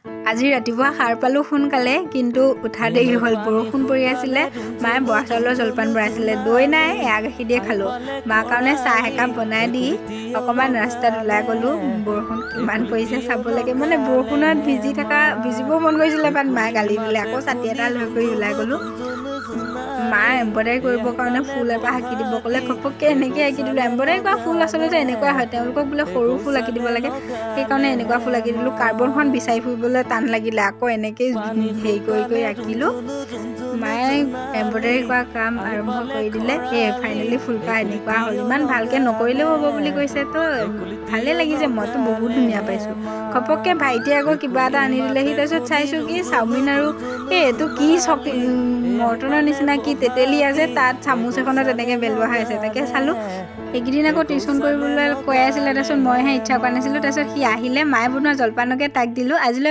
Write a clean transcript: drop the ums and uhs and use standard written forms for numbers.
আজি ৰাতিপুৱা সাৰ পালোঁ সোনকালে, কিন্তু উঠা দেৰি হ'ল। বৰষুণ পৰি আছিলে। মায়ে বৰা চাউলৰ জলপান বনাইছিলে। দৈ নাই, এয়া গাখীৰ দিয়ে খালোঁ। মাৰ কাৰণে চাহ একাপ বনাই দি অকণমান ৰাস্তাত ওলাই গ'লোঁ। বৰষুণ কিমান পৰিছে চাব লাগে। মানে বৰষুণত ভিজি থকা, ভিজিবও মন গৈছিলে, বাট মায়ে গালি দিলে। আকৌ ছাতি এটা লৈ কৰি ওলাই গ'লোঁ। মায়ে এম্ব্ৰইডাৰী কৰিবৰ কাৰণে ফুল এপাহ আঁকি দিব ক'লে। ঘপককৈ এনেকৈ আঁকি দিলোঁ। এম্ব্ৰইডাৰী কৰা ফুল আচলতে এনেকুৱা হয়। তেওঁলোকক বোলে সৰু ফুল আঁকি দিব লাগে, সেইকাৰণে এনেকুৱা ফুল আঁকি দিলোঁ। কাৰ্বনখন বিচাৰি ফুৰিবলৈ টান লাগিলে। আকৌ এনেকেই হেৰি কৰি কৰি আঁকিলোঁ। মায়ে এম্ব্ৰইডাৰী কৰা কাম আৰম্ভ কৰি দিলে। এই ফাইনেলি ফুলপাহ এনেকুৱা হ'ল। ইমান ভালকৈ নকৰিলেও হ'ব বুলি কৈছে, তো ভালেই লাগিছে। মইতো বহুত ধুনীয়া পাইছোঁ। ঘপককৈ ভাইটিয়ে আকৌ কিবা এটা আনি দিলেহি। তাৰপিছত চাইছোঁ কি চাওমিন আৰু এই এইটো কি মৰ্টনৰ নিচিনা কি তেতেলী আছে, তাত চামুচ এখনত এনেকৈ পেলোৱা হৈ আছে। তাকে চালোঁ। এইকেইদিন আকৌ টিউশ্যন কৰিবলৈ কৈ আছিলে, তাৰপিছত মইহে ইচ্ছা কৰা নাছিলোঁ। তাৰপিছত সি আহিলে, মায়ে বনোৱা জলপানকে তাক দিলোঁ আজিলৈ।